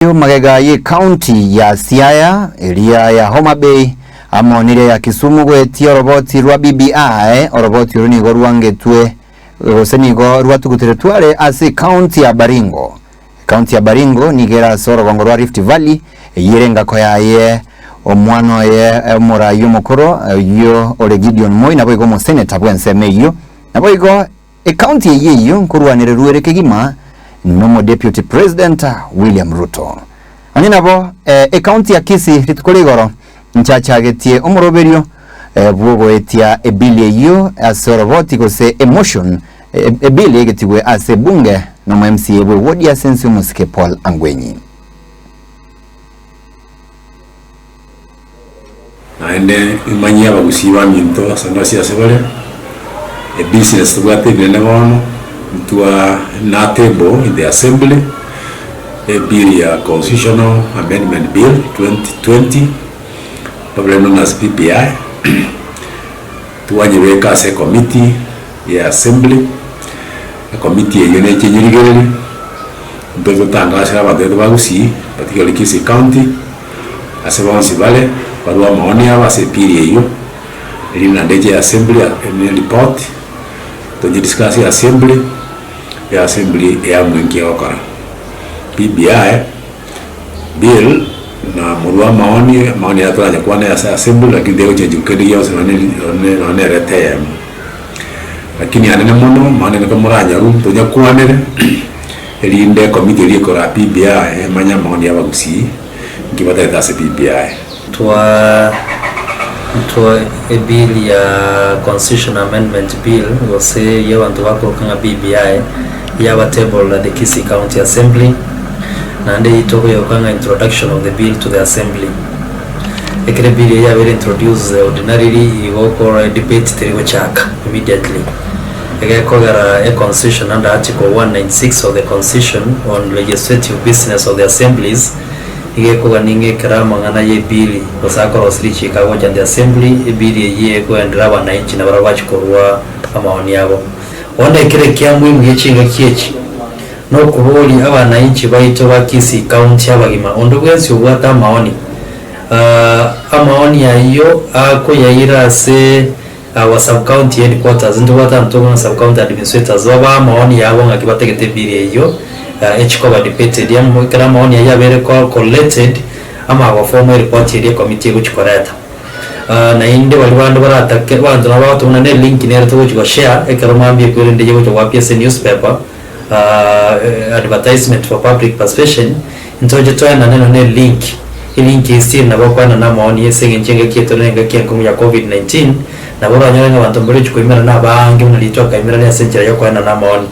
Ayio magega y'ecounty ya Siaya, eria ya Homa Bay, amo neria ya Kisumu goetia oroboti rwa BBI, oroboti oro nigo rwangetwe gose nigo rwatuguteretwe are ase ecounty ya Baringo. Ecounty ya Baringo nigo ere ase orogongo rwa Rift Valley, eyio ere engako yaye omwana oye omorai omokoro oyio ore Gideon Moi naboigo omoseneta bw'ensemo eyio, naboigo Ecounty eyio eyio nkorwanererwa ere kegima nomo Deputy President William Ruto. Onye nabo ecounty ya Kisii rituko ria igoro nchachagetie omoroberio bwogoetia ebill eyio ase oroboti gose emotion ebill egetigwe ase ebunge nomo MCA bwe ward ase ense omosike Paul Angwenyi. Naende imanyie abagusii baminto ase onde ase bare, ebusiness tobwate ebinene bono, ntwa na table in the assembly, ebill ya constitutional amendment bill 2020, popularly known as BBI, twanyebeka ase ecommittee ya assembly, ecommittee eyio neche enyerigererie, intwe totangasere abanto baito ba gusii, particularly Kisii county. Ase bonsi bare barue amaoni abo ase ebill eyio, erinde naende eche assembly ne report, tonye discuss assembly, e assembly eamue nki egokora. BBI bill na morue amaoni, amaoni aya toranyakwane ase assembly lakini tegochenjiwa kende gionsi nonye ne nonye ne ereta eyemo. Lakini anene mono, maana nigo moranyarwe tonyakwanere, erinde ecommittee eria ekoraa BBI emanye amaoni ya abagusii. Inki batagete ase BBI? Twa ntwa ebill ya Constitution Amendment Bill gose eyio abanto bakoroka ng'a BBI yaba tabled at the Kisii County Assembly naende eyio tokoyeroka ng'a introduction of the bill to the assembly. Ekero ebill eyio yabeire introduced ordinarily igo okora edebate teri gochaka immediately. Egekogera econstitution under article 196 of the constitution on legislative business of the assemblies Nigo ekogania ng'a ekero amang'ana y'ebili gose akorosia richiiko agocha the assembly, ebili eyio ekoenderera abanainchi na barabwo bachie korua amaoni abo. Bono ekero ekia muhimu gie chingaki echi, nokoboria abanainchi baito ba Kisii County abagima, onde bwensi obwate amaoni, amaoni ayio akoyaira ase our sub county headquarters, ntobwate abanto buna sub county administrators babae amaoni yabo ng'aki batagete ebili eyio echi koba debated, yaani ekero amaoni ayio abeire collated amanye goforma eripoti eria ecommittee egochi koreta. Naende baria bande baratake abanto nabo bagoteba buna ne link nere togochi goshare ekero mambia ekwerende eyio egocha goappear ase enewspaper advertisement for public participation, ntoche toenane nonye ne link, elink eye still nabo okoenana amaoni ase eng'encho engaki eye tore nengaki enkong'u ya covid 19, nabo oranyore ng'a abanto mbare gochi koimerana abange buna riria twakaimerania ase enchera ya okoenana amaoni.